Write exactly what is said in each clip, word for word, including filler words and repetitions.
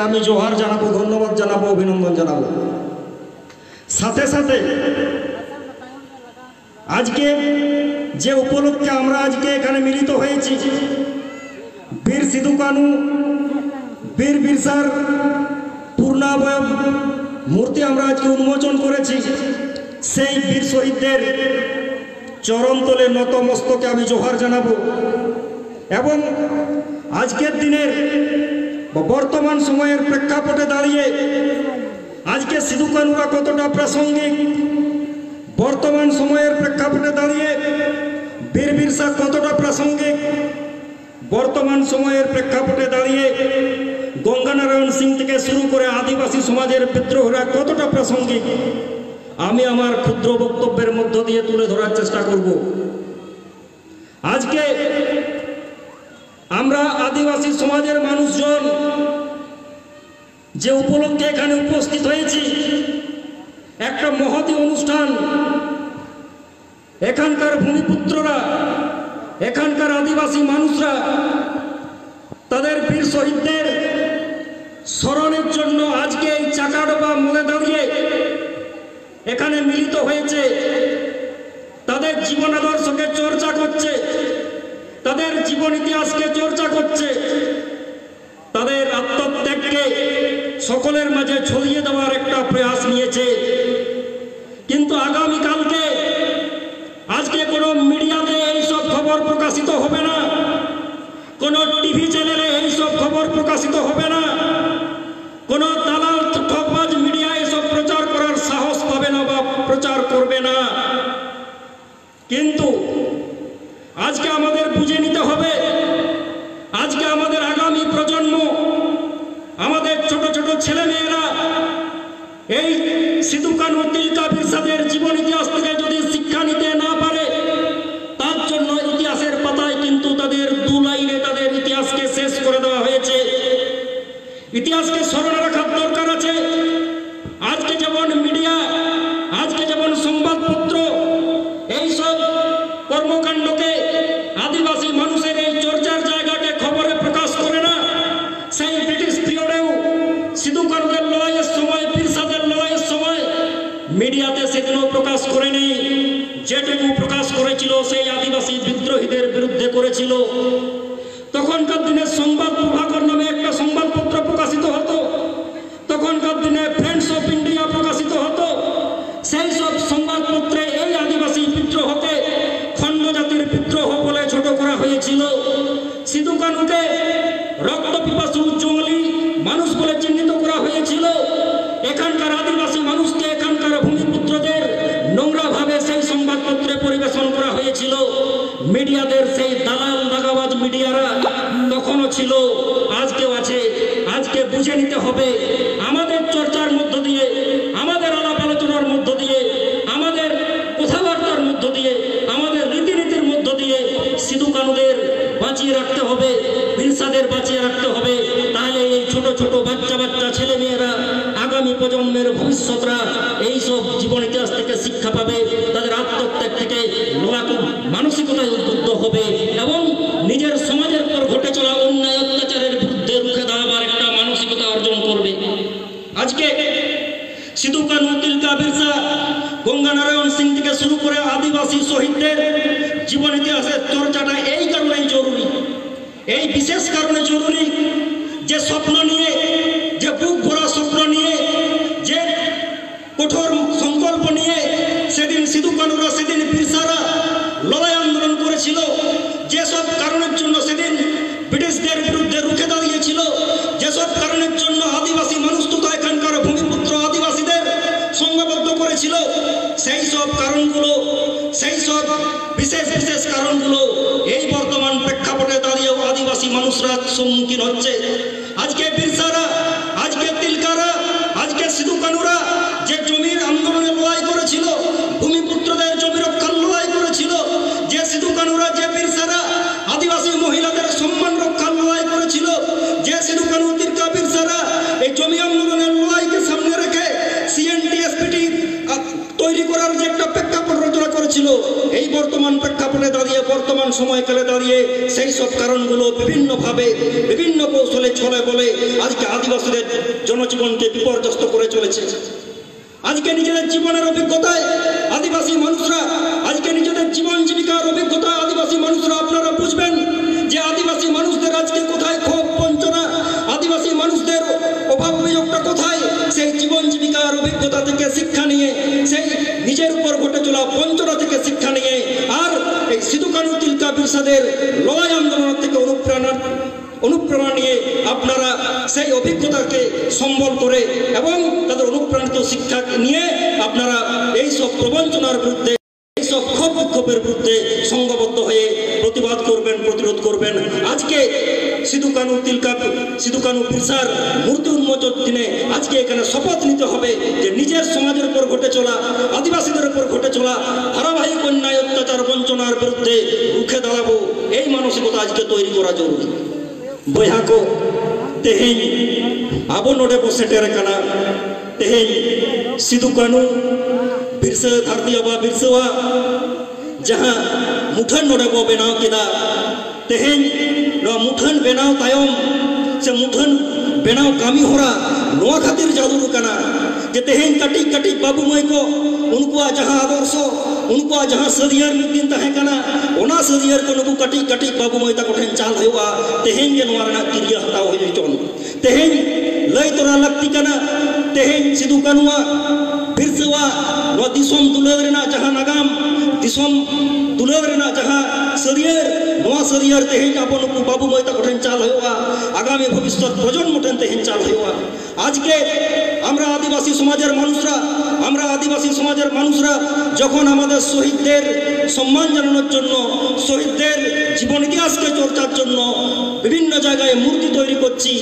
আমি জোহার জানাবো, ধন্যবাদ জানাবো, অভিনন্দন জানাবো। সাথে সাথে আজকে যে উপলক্ষে আমরা আজকে এখানে মিলিত হয়েছি, বীর সিধু কানু, বীর বিরসার পূর্ণাবয়ব মূর্তি আমরা আজকে উন্মোচন করেছি, সেই বীর শহীদদের চরণ তলে নতমস্তকে আমি জোহার জানাবো। এবং আজকের দিনের বা বর্তমান সময়ের প্রেক্ষাপটে দাঁড়িয়ে আজকে সিধু কানুরা কতটা প্রাসঙ্গিক, বর্তমান সময়ের প্রেক্ষাপটে দাঁড়িয়ে বীর বিরসা কতটা প্রাসঙ্গিক, বর্তমান সময়ের প্রেক্ষাপটে দাঁড়িয়ে গঙ্গানারায়ণ সিং থেকে শুরু করে আদিবাসী সমাজের বিদ্রোহীরা কতটা প্রাসঙ্গিক, আমি আমার ক্ষুদ্র বক্তব্যের মধ্য দিয়ে তুলে ধরার চেষ্টা করব। আজকে আমরা আদিবাসী সমাজের মানুষজন যে উপলক্ষে এখানে উপস্থিত হয়েছি, একটা মহতী অনুষ্ঠান। এখানকার ভূমিপুত্ররা, এখানকার আদিবাসী মানুষরা তাদের বীর শহীদদের স্মরণের জন্য আজকে এই চাকাডোবা মোড়ে দাঁড়িয়ে এখানে মিলিত হয়েছে, তাদের জীবন আদর্শকে চর্চা করছে, তাদের জীবন ইতিহাসকে চর্চা করছে, তাদের আত্মত্যাগকে সকলের মাঝে ছড়িয়ে দেওয়ার একটা প্রয়াস নিয়েছে। কিন্তু আগামীকালকে আজকে কোনো মিডিয়াতে এইসব খবর প্রকাশিত হবে না, কোনো টিভি চ্যানেলে এইসব খবর প্রকাশিত হবে না, কোনো দালাল ঠকবাজ মিডিয়া এসব প্রচার করার সাহস পাবে না বা প্রচার করবে না। কিন্তু আজকে আমাদের বুঝে নিতে হবে, আজকে আমাদের আগামী প্রজন্ম, আমাদের ছোট ছোট ছেলে মেয়েরা এই সিধু কানু তিলকা বিরসাদের জীবন ইতিহাস থেকে যদি শিক্ষা নিতে না পারে, তার জন্য ইতিহাসের পাতায় কিন্তু তাদের দু লাইনে তাদের ইতিহাসকে শেষ করে দেওয়া হয়েছে। ইতিহাসকে স্মরণে রাখার দরকার আছে। আজকে যেমন মিডিয়া, আজকে যেমন সংবাদপত্র এইসব কর্মকাণ্ডকে, আদিবাসী মানুষের এই চর্চার জায়গাকে খবরে প্রকাশ করে না, সেই ব্রিটিশ পিরিয়ডেও লড়াইয়ের সময়, বিরসাদের লড়াইয়ের সময় মিডিয়াতে সেদিনও প্রকাশ করেনি। যেটুকু প্রকাশ করেছিল সেই আদিবাসী বিদ্রোহীদের বিরুদ্ধে করেছিল। তখনকার দিনে সংবাদ প্রভাকর নামে একটা সংবাদপত্র প্রকাশিত হতো, তখনকার দিনে ফ্রেন্ডস অফ ইন্ডিয়া প্রকাশিত হতো। সেই সব সংবাদপত্রে এই আদিবাসী বিদ্রোহকে খণ্ড জাতির বিদ্রোহ বলে ছোট করা হয়েছিল। সিধু কানুকে রক্ত পিপাসু জঙ্গলি মানুষ বলে চিহ্নিত করা হয়েছিল। এখানকার আদিবাসী মানুষকে, এখানকার ভূমিপুত্রদের নোংরাভাবে সেই সংবাদপত্রে পরিবেশন করা হয়েছিল। মিডিয়াদের সেই দালাল দাগাবাজ মিডিয়ারা তখনও ছিল, আজকেও আছে। আজকে বুঝে নিতে হবে, আমাদের চর্চার মধ্য দিয়ে, আমাদের আলাপ আলোচনার মধ্য দিয়ে, আমাদের কথাবার্তার মধ্য দিয়ে, আমাদের রীতিনীতির মধ্য দিয়ে সিধু কানুদের বাঁচিয়ে রাখতে হবে, বিরসাদের বাঁচিয়ে রাখতে হবে। তাহলে এই ছোট ছোট বাচ্চা বাচ্চা ছেলে মেয়েরা, আগামী প্রজন্মের ভবিষ্যৎরা এই সব জীবন ইতিহাস থেকে শিক্ষা পাবে, তাদের আত্মত্যাগ থেকে লড়াকু মানসিকতায় উদ্বুদ্ধ হবে এবং নিজের সমাজের পর ঘটে চলা অন্যায় অত্যাচারের বিরুদ্ধে রুখে দাঁড়াবার একটা মানসিকতা অর্জন করবে। আজকে সিধু কানু, তিলকা, বিরসা, গঙ্গা নারায়ণ সিং থেকে শুরু করে আদিবাসী শহীদদের জীবন ইতিহাসের চর্চাটা এই কারণেই জরুরি, এই বিশেষ কারণে জরুরি যে স্বপ্ন নিয়ে, যে বুক ভরা স্বপ্ন নিয়ে, যে কঠোর সংকল্প নিয়ে সেদিন সিধু কানুরা, সেদিন বিরসারা লড়াই আন্দোলন করেছিল, যেসব কারণের জন্য সেদিন ব্রিটিশদের বিরুদ্ধে রুখে দাঁড়িয়েছিল, যেসব কারণের জন্য আদিবাসী মানুষ তথা এখানকার ভূমিপুত্র আদিবাসীদের সংঘবদ্ধ করেছিল, সেই সব কারণগুলো, সেই সব বিশেষ বিশেষ কারণগুলো এই বর্তমান প্রেক্ষাপটে দাঁড়িয়েও আদিবাসী মানুষরা সম্মুখীন হচ্ছে। আজকে বিরসারা, আজকে তিলকারা, আজকে সিধু কানুরা যে জমির আন্দোলনে লড়াই করেছিল, ভূমিপুত্রদের জমি রক্ষার লড়াই করেছিল, যে সিধু কানুরা, যে বিরসারা আদিবাসী মহিলাদের সম্মান রক্ষার লড়াই করেছিল, যে সিধু কানু, তিলকা, বিরসারা এই জমি আন্দোলনের লড়াইকে সামনে রেখে সিএনটিএসপিটি তৈরি করার যে একটা প্রেক্ষাপট রচনা করেছিল, এই বর্তমান প্রেক্ষাপট কালে দাঁড়িয়ে, বর্তমান সময়কালে দাঁড়িয়ে সেই সব কারণগুলো বিভিন্নভাবে, বিভিন্ন কৌশলে, ছলে বলে আজকে আদিবাসীদের জনজীবনকে বিপর্যস্ত করে চলেছে। আজকে নিজেদের জীবনের অভিজ্ঞতায় আদিবাসী মানুষরা, আজকে নিজেদের জীবন জীবিকার অভিজ্ঞতায় আদিবাসী মানুষরা আপনারা বুঝবেন যে আদিবাসী মানুষদের আজকে কোথায় ক্ষোভ, বঞ্চনা, আদিবাসী মানুষদের অভাব অভিযোগটা কোথায়। সেই জীবন জীবিকার অভিজ্ঞতা থেকে শিক্ষা নিয়ে, সেই নিজের উপর ঘটে চলা বঞ্চনা থেকে শিক্ষা নিয়ে, আর এই সিধু কানু তিলকা বিরসাদের লড়াই আন্দোলন থেকে অনুপ্রেরণা অনুপ্রেরণা নিয়ে আপনারা সেই অভিজ্ঞতাকে সম্বল করে এবং তাদের অনুপ্রাণিত শিক্ষা নিয়ে আপনারা এই সব প্রবঞ্চনার বিরুদ্ধে, এই সব ক্ষোভ বিক্ষোভের বিরুদ্ধে সংঘবদ্ধ হয়ে প্রতিবাদ করবেন, প্রতিরোধ করবেন। আজকে সিধু কানু তিলকা, সিধু কানু বিরসার মূর্তি উন্মোচন দিনে আজকে এখানে শপথ নিতে হবে যে নিজের সমাজের উপর ঘটে চলা, আদিবাসীদের উপর ঘটে চলা ধারাবাহিক অন্যায়, অত্যাচার, বঞ্চনার বিরুদ্ধে রুখে দাঁড়াবো, এই মানসিকতা আজকে তৈরি করা জরুরি। ᱵᱚᱭᱦᱟ ᱠᱚ, ᱛᱮᱦᱮᱧ ᱟᱵᱚ ᱱᱚᱰᱮ ᱵᱚ ᱥᱮᱴᱮᱨ ᱟᱠᱟᱱᱟ᱾ ᱛᱮᱦᱮᱧ ᱥᱤᱫᱩ ᱠᱟᱹᱱᱩ, ᱵᱤᱨᱥᱟᱹ, ᱫᱷᱟᱹᱨᱛᱤ ᱟᱵᱟ ᱵᱤᱨᱥᱟᱹᱣᱟᱜ ᱡᱟᱦᱟᱸ ᱢᱩᱴᱷᱟᱹᱱ ᱱᱚᱰᱮ ᱵᱚ ᱵᱮᱱᱟᱣ ᱠᱮᱫᱟ, ᱛᱮᱦᱮᱧ ᱱᱚᱣᱟ ᱢᱩᱴᱷᱟᱹᱱ ᱵᱮᱱᱟᱣ ᱛᱟᱭᱚᱢ ᱥᱮ ᱢᱩᱴᱷᱟᱹᱱ ᱵᱮᱱᱟᱣ ᱠᱟᱹᱢᱤ ᱦᱚᱨᱟ ᱱᱚᱣᱟ ᱠᱷᱟᱹᱛᱤᱨ ᱡᱟᱹᱨᱩᱲ ᱠᱟᱱᱟ ᱡᱮ ᱛᱮᱦᱮᱧ ᱠᱟᱹᱴᱤᱡ ᱠᱟᱹᱴᱤᱡ ᱵᱟᱹᱵᱩ ᱢᱟᱹᱭ ᱠᱚ, ᱩᱱᱠᱩᱣᱟᱜ ᱡᱟᱦᱟᱸ ᱟᱫᱚᱨᱥᱚ, ᱩᱱᱠᱩᱣᱟᱜ ᱡᱟᱦᱟᱸ ᱥᱟᱹᱨᱭᱟᱹᱲ ᱢᱤᱫ ᱫᱤᱱ ᱛᱟᱦᱮᱸ ᱠᱟᱱᱟ, ᱚᱱᱟ ᱥᱟᱹᱨᱭᱟᱹᱲ ᱠᱚ ᱱᱩᱠᱩ ᱠᱟᱹᱴᱤᱡ ᱠᱟᱹᱴᱤᱡ ᱵᱟᱹᱵᱩ ᱢᱟᱹᱭ ᱛᱟᱠᱚ ᱴᱷᱮᱱ ᱪᱟᱞ ᱦᱩᱭᱩᱜᱼᱟ᱾ ᱛᱮᱦᱮᱧ ᱜᱮ ᱱᱚᱣᱟ ᱨᱮᱱᱟᱜ ᱠᱤᱨᱭᱟᱹ ᱦᱟᱛᱟᱣ ᱦᱩᱭ ᱦᱚᱪᱚᱱ᱾ ᱛᱮᱦᱮᱧ ᱞᱟᱹᱭ ᱛᱚᱨᱟ ᱞᱟᱹᱠᱛᱤ ᱠᱟᱱᱟ, ᱛᱮᱦᱮᱧ ᱥᱤᱫᱩ ᱠᱟᱹᱱᱩᱣᱟᱜ, ᱵᱤᱨᱥᱟᱹᱣᱟᱜ ᱱᱚᱣᱟ ᱫᱤᱥᱚᱢ ᱫᱩᱞᱟᱹᱲ ᱨᱮᱱᱟᱜ ᱡᱟᱦᱟᱸ ᱱᱟᱜᱟᱢ, ᱫᱤᱥᱚᱢ ᱫᱩᱞᱟᱹᱲ ᱨᱮᱱᱟᱜ ᱡᱟᱦᱟᱸ ᱥᱟᱹᱨᱭᱟᱹᱲ, ᱱᱚᱣᱟ ᱥᱟᱹᱨᱭᱟᱹᱲ ᱛᱮᱦᱮᱧ ᱟᱵᱚ ᱱᱩᱠᱩ ᱵᱟᱹᱵᱩ ᱢᱟᱹᱭ ᱛᱟᱠᱚ ᱴᱷᱮᱱ ᱪᱟᱞ ᱦᱩᱭᱩᱜᱼᱟ᱾ ᱟᱜᱟᱢᱤ ᱵᱷᱚᱵᱤᱥᱥᱚᱛ ᱯᱨᱚᱡᱚᱱᱢᱚ ᱴᱷᱮᱱ ᱛᱮᱦᱮᱧ ᱪᱟᱞ ᱦᱩᱭᱩᱜᱼᱟ। আজকে আমরা আদিবাসী সমাজের মানুষরা, আমরা আদিবাসী সমাজের মানুষরা যখন আমাদের শহীদদের সম্মান জানানোর জন্য, শহীদদের জীবন ইতিহাসকে চর্চার জন্য বিভিন্ন জায়গায় মূর্তি তৈরি করছি,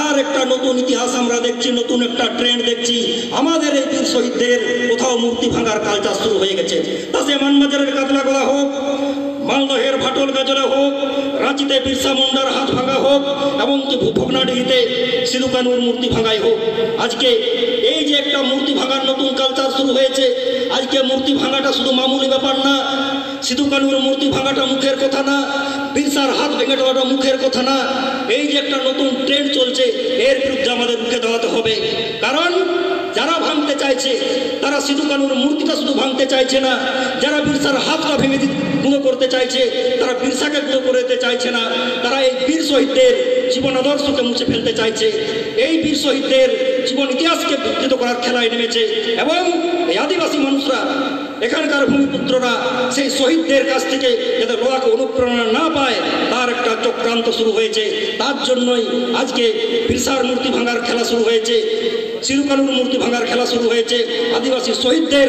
আর একটা নতুন ইতিহাস আমরা দেখছি, নতুন একটা ট্রেন্ড দেখছি। আমাদের এই বীর শহীদদের কোথাও মূর্তি ভাঙার কালচার শুরু হয়ে গেছে। তা সে মানবাজারের কাতলাগোলা হোক, মালদহের ভাটল গাজলে হোক, রাঁচিতে বিরসা মুন্ডার হাত ভাঙা হোক, এবং কি ভু-, ভগ্নাডিহিতে সিধু কানুর মূর্তি ভাঙাই হোক, আজকে এই যে একটা মূর্তি ভাঙার নতুন কালচার শুরু হয়েছে। আজকে মূর্তি ভাঙাটা শুধু মামুলি ব্যাপার না, সিধু কানুর মূর্তি ভাঙাটা মুখের কথা না, বিরসার হাত ভেঙে দেওয়াটা মুখের কথা না। এই যে একটা নতুন ট্রেন্ড চলছে, এর বিরুদ্ধে আমাদের রুখে দাঁড়াতে হবে। কারণ যারা ভাঙতে চাইছে, তারা সিধু কানুর মূর্তিটা শুধু ভাঙতে চাইছে না, যারা বিরসার হাতটা ভেঙে দি- গুঁড়ো করতে চাইছে, তারা বিরসাকে গুঁড়ো করে দিতে চাইছে না, তারা এই বীর শহীদদের জীবন আদর্শকে মুছে ফেলতে চাইছে। এই বীর শহীদদের জীবন ইতিহাসকে বিকৃত করার খেলায় নেমেছে। এবং এই আদিবাসী মানুষরা, এখানকার ভূমিপুত্ররা সেই শহীদদের কাছ থেকে যাতে লড়াকে অনুপ্রেরণা না পায়, তার একটা চক্রান্ত শুরু হয়েছে। তার জন্যই আজকে বিরসার মূর্তি ভাঙার খেলা শুরু হয়েছে, সিধু কানুর মূর্তি ভাঙার খেলা শুরু হয়েছে। আদিবাসী শহীদদের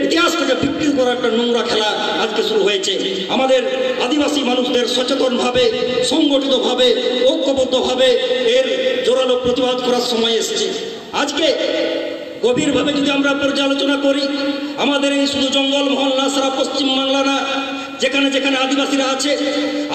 ইতিহাসটাকে বিকৃত করার একটা নোংরা খেলা আজকে শুরু হয়েছে। আমাদের আদিবাসী মানুষদের সচেতনভাবে, সংগঠিতভাবে, ঐক্যবদ্ধভাবে এর জোরালো প্রতিবাদ করার সময় এসেছে। আজকে গভীরভাবে যদি আমরা পর্যালোচনা করি, আমাদের এই শুধু জঙ্গলমহল না, সারা পশ্চিমবাংলা না, যেখানে যেখানে আদিবাসীরা আছে,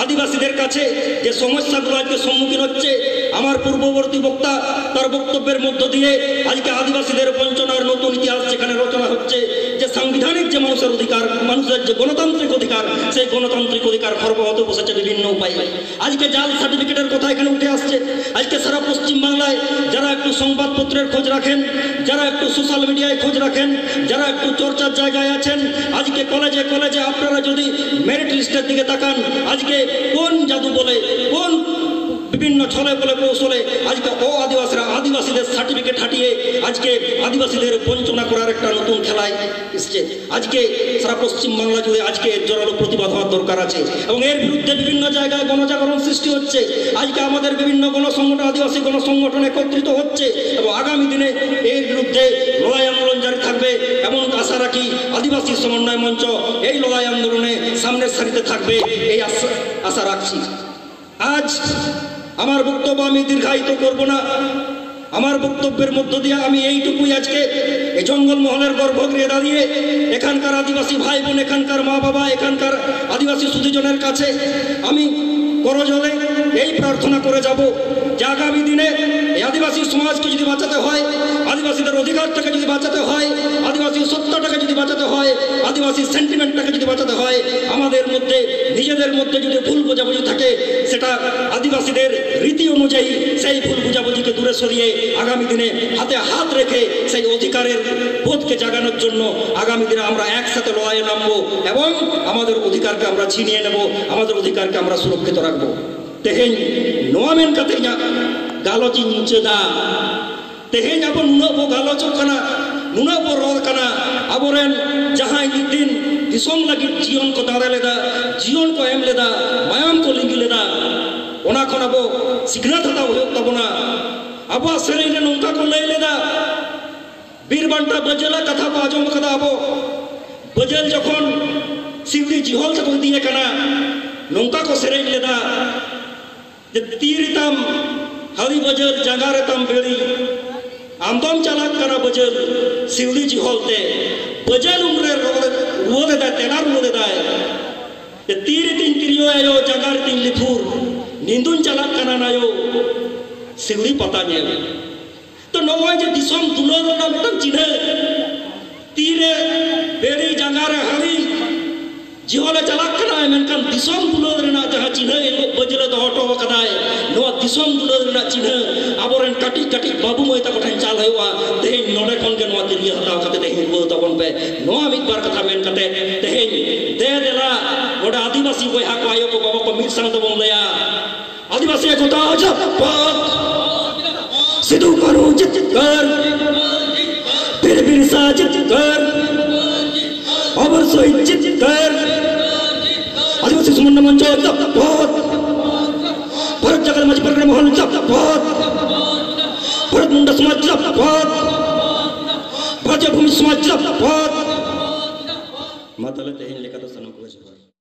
আদিবাসীদের কাছে যে সমস্যাগুলো আজকে সম্মুখীন হচ্ছে, আমার পূর্ববর্তী বক্তা তার বক্তব্যের মধ্য দিয়ে আজকে আদিবাসীদের বঞ্চনার নতুন ইতিহাস যেখানে রচনা হচ্ছে, যে সাংবিধানিক যে মানুষের অধিকার, মানুষের যে গণতান্ত্রিক অধিকার, সেই গণতান্ত্রিক অধিকার খর্ব হতে বসেছে বিভিন্ন উপায়ে। আজকে জাল সার্টিফিকেটের কথা এখানে উঠে আসছে। আজকে সারা পশ্চিমবাংলায় যারা একটু সংবাদপত্রের খোঁজ রাখেন, যারা একটু সোশ্যাল মিডিয়ায় খোঁজ রাখেন, যারা একটু চর্চার জায়গায় আছেন, আজকে কলেজে কলেজে আপনারা যদি মেরিট লিস্টের দিকে তাকান, আজকে কোন জাদু বলে, কোন বিভিন্ন ছলে বলে কৌশলে আজকে অ আদিবাসীরা আদিবাসীদের সার্টিফিকেট হাটিয়ে আজকে আদিবাসীদের বঞ্চনা করার একটা নতুন খেলায় এসছে। আজকে সারা পশ্চিম বাংলা জুড়ে আজকে এর জোরালো প্রতিবাদ হওয়ার দরকার আছে এবং এর বিরুদ্ধে বিভিন্ন জায়গায় গণজাগরণ সৃষ্টি হচ্ছে। আজকে আমাদের বিভিন্ন গণসংগঠন, আদিবাসী গণসংগঠন একত্রিত হচ্ছে এবং আগামী দিনে এর বিরুদ্ধে লড়াই আন্দোলন জারি থাকবে। এমন আশা রাখি আদিবাসী সমন্বয় মঞ্চ এই লড়াই আন্দোলনে সামনের সারিতে থাকবে, এই আশা আশা রাখছি। আজ আমার বক্তব্য আমি দীর্ঘায়িত করব না। আমার বক্তব্যের মধ্য দিয়ে আমি এইটুকুই, আজকে এই জঙ্গলমহলের গর্ভগৃহে দাঁড়িয়ে এখানকার আদিবাসী ভাই বোন, এখানকার মা বাবা, এখানকার আদিবাসী সুধীজনের কাছে আমি করজোড়ে এই প্রার্থনা করে যাব যে আগামী দিনে এই আদিবাসী সমাজকে যদি বাঁচাতে হয়, আদিবাসীদের অধিকার টাকা যদি বাঁচাতে হয়, আদিবাসী সত্তাটাকে যদি বাঁচাতে হয়, আদিবাসী সেন্টিমেন্টটাকে যদি বাঁচাতে হয়, আমাদের মধ্যে, নিজেদের মধ্যে যদি ভুল বোঝাবুঝি থাকে, সেটা আদিবাসীদের রীতি অনুযায়ী সেই ভুল বোঝাবুঝিকে দূরে সরিয়ে আগামী দিনে হাতে হাত রেখে সেই অধিকারের বোধকে জাগানোর জন্য আগামী দিনে আমরা একসাথে লড়াইয়ে নামবো এবং আমাদের অধিকারকে আমরা ছিনিয়ে নেব, আমাদের অধিকারকে আমরা সুরক্ষিত রাখবো। ᱛᱮᱦᱮᱧ ᱱᱚᱣᱟ ᱢᱮᱱ ᱠᱟᱛᱮ ᱤᱧᱟᱹᱜ ᱜᱟᱞᱚᱪ ᱤᱧ ᱢᱩᱪᱟᱹᱫᱟ᱾ ᱛᱮᱦᱮᱧ ᱟᱵᱚ ᱱᱩᱱᱟᱹᱜ ᱵᱚ ᱜᱟᱞᱚᱪᱚᱜ ᱠᱟᱱᱟ, ᱱᱩᱱᱟᱹᱜ ᱵᱚ ᱨᱚᱲ ᱠᱟᱱᱟ, ᱟᱵᱚᱨᱮᱱ ᱡᱟᱦᱟᱸᱭ ᱢᱤᱫ ᱫᱤᱱ ᱫᱤᱥᱚᱢ ᱞᱟᱹᱜᱤᱫ ᱡᱤᱭᱚᱱ ᱠᱚ ᱫᱟᱲᱮ ᱞᱮᱫᱟ, ᱡᱤᱭᱚᱱ ᱠᱚ ᱮᱢ ᱞᱮᱫᱟ, ᱢᱟᱭᱟᱢ ᱠᱚ ᱞᱤᱸᱜᱤ ᱞᱮᱫᱟ, ᱚᱱᱟ ᱠᱷᱚᱱ ᱟᱵᱚ ᱥᱤᱠᱷᱱᱟᱹᱛ ᱦᱟᱛᱟᱣ ᱦᱩᱭᱩᱜ ᱛᱟᱵᱚᱱᱟ᱾ ᱟᱵᱚᱣᱟᱜ ᱥᱮᱨᱮᱧ ᱨᱮ ᱱᱚᱝᱠᱟ ᱠᱚ ᱞᱟᱹᱭ ᱞᱮᱫᱟ, ᱵᱤᱨ ᱵᱟᱱᱴᱟ ᱵᱟᱹᱡᱟᱹᱞᱟᱜ ᱠᱟᱛᱷᱟ ᱵᱚ ᱟᱸᱡᱚᱢ ᱠᱟᱫᱟ ᱟᱵᱚ᱾ ᱵᱟᱹᱡᱟᱹᱞ ᱡᱚᱠᱷᱚᱱ ᱥᱤᱣᱞᱤ ᱡᱤᱦᱚᱞ ᱛᱮᱠᱚ ᱤᱫᱤᱭᱮ ᱠᱟᱱᱟ, ᱱᱚᱝᱠᱟ ᱠᱚ ᱥᱮᱨᱮᱧ ᱞᱮᱫᱟ ᱡᱮ, "ᱛᱤ ᱨᱮᱛᱟᱢ ᱦᱟᱹᱲᱤ ᱵᱟᱹᱡᱟᱹᱞ, ᱡᱟᱸᱜᱟ ᱨᱮᱛᱟᱢ ᱵᱮᱲᱤ, ᱟᱢ ᱫᱚᱢ ᱪᱟᱞᱟᱜ ᱠᱟᱱᱟ ᱵᱟᱹᱡᱟᱹᱞ ᱥᱤᱣᱞᱤ ᱡᱤᱦᱚᱞ ᱛᱮ᱾" ᱵᱟᱹᱡᱟᱹᱞ ᱩᱱᱨᱮ ᱨᱚᱲ, ᱨᱩᱣᱟᱹ ᱞᱮᱫᱟᱭ, ᱛᱮᱞᱟ ᱨᱩᱣᱟᱹ ᱞᱮᱫᱟᱭ ᱡᱮ, "ᱛᱤ ᱨᱮᱛᱤᱧ ᱛᱤᱨᱭᱳ ᱟᱭᱳ, ᱡᱟᱸᱜᱟ ᱨᱮᱛᱤᱧ ᱞᱤᱯᱷᱩᱨ, ᱧᱤᱫᱩᱧ ᱪᱟᱞᱟᱜ ᱠᱟᱱᱟ ᱱᱟᱭᱳ ᱥᱤᱣᱞᱤ ᱯᱟᱛᱟ ᱧᱮᱞ᱾" ᱛᱚ ᱱᱚᱜᱼᱚᱭ ᱡᱮ ᱫᱤᱥᱚᱢ ᱫᱩᱞᱟᱹᱲ ᱨᱮᱱᱟᱜ ᱢᱤᱫᱴᱟᱝ ᱪᱤᱱᱦᱟᱹ, ᱛᱤᱨᱮ ᱵᱮᱲᱤ, ᱡᱟᱸᱜᱟ ᱨᱮ ᱦᱟᱹᱲᱤ, ᱡᱤᱦᱚᱞᱮ ᱪᱟᱞᱟᱜ ᱠᱟᱱᱟᱭ, ᱢᱮᱱᱠᱷᱟᱱ ᱫᱤᱥᱚᱢ ᱫᱩᱞᱟᱹᱲ ᱨᱮᱱᱟᱜ ᱡᱟᱦᱟᱸ ᱪᱤᱱᱦᱟᱹ ᱮᱱᱦᱤᱞᱳᱜ ᱵᱟᱹᱡᱟᱹᱞᱮ ᱫᱚᱦᱚ ᱦᱚᱴᱚ ᱟᱠᱟᱫᱟᱭ, ᱱᱚᱣᱟ ᱫᱤᱥᱚᱢ ᱫᱩᱞᱟᱹᱲ ᱨᱮᱱᱟᱜ ᱪᱤᱱᱦᱟᱹ ᱟᱵᱚᱨᱮᱱ ᱠᱟᱹᱴᱤᱡ ᱠᱟᱹᱴᱤᱡ ᱵᱟᱹᱵᱩ ᱢᱟᱹᱭ ᱛᱟᱠᱚ ᱴᱷᱮᱱ ᱪᱟᱞ ᱦᱩᱭᱩᱜᱼᱟ᱾ ᱛᱮᱦᱮᱧ ᱱᱚᱰᱮ ᱠᱷᱚᱱ ᱜᱮ ᱱᱚᱣᱟ ᱛᱤᱨᱭᱟᱹ ᱦᱟᱛᱟᱣ ᱠᱟᱛᱮ ᱛᱮᱦᱮᱧ ᱨᱩᱣᱟᱹᱲ ᱛᱟᱵᱚᱱ ᱯᱮ᱾ ᱱᱚᱣᱟ ᱢᱤᱫ ᱵᱟᱨ ᱠᱟᱛᱷᱟ ᱢᱮᱱ ᱠᱟᱛᱮ ᱛᱮᱦᱮᱧ ᱫᱮ ᱫᱮᱞᱟ ᱱᱚᱰᱮ ᱟᱹᱫᱤᱵᱟᱹᱥᱤ ᱵᱚᱭᱦᱟ ᱠᱚ, ᱟᱭᱳ ᱠᱚ, ᱵᱟᱵᱟ ᱠᱚ, ᱢᱤᱫ ᱥᱟᱶ ᱛᱮᱵᱚᱱ ᱞᱟᱹᱭᱟ, ᱟᱹᱫᱤᱵᱟᱹᱥᱤ ᱮᱠᱚᱛᱟ ᱡᱤᱱᱫᱟᱵᱟᱫ, ᱥᱤᱫᱩ ᱠᱟᱹᱱᱦᱩ ᱡᱤᱛᱠᱟᱹᱨ, ᱵᱤᱨ ᱵᱤᱨᱥᱟ ᱡᱤᱛᱠᱟᱹᱨ, ᱚᱢᱚᱨ ᱥᱚᱦᱤᱫ ᱡᱤᱛᱠᱟᱹᱨ, ᱟᱹᱫᱤᱵᱟᱹᱥᱤ ᱥᱚᱢᱚᱱᱱᱚᱭ ᱢᱚᱧᱪᱚ ᱡᱤᱱᱫᱟᱵᱟᱫ, ᱵᱷᱟᱨᱚᱛ ᱡᱟᱠᱟᱛ ᱢᱟᱹᱡᱷᱤ ᱯᱟᱨᱜᱟᱱᱟ ᱢᱚᱦᱚᱞ ᱡᱤᱱᱫᱟᱵᱟᱫ, ᱵᱷᱟᱨᱚᱛ ᱢᱩᱱᱰᱟ ᱥᱚᱢᱟᱡᱽ ᱡᱤᱱᱫᱟᱵᱟᱫ᱾ ᱵᱷᱟᱨᱚᱛᱤᱭᱚ ᱵᱷᱩᱢᱤ ᱥᱚᱢᱟᱡᱽ ᱡᱤᱱᱫᱟᱵᱟᱫ᱾ ᱢᱟ ᱛᱟᱦᱞᱮ ᱛᱮᱦᱮᱧ ᱞᱮᱠᱟ ᱫᱚ ᱥᱟᱱᱟᱢ ᱠᱚᱜᱮ ᱡᱚᱦᱟᱨ᱾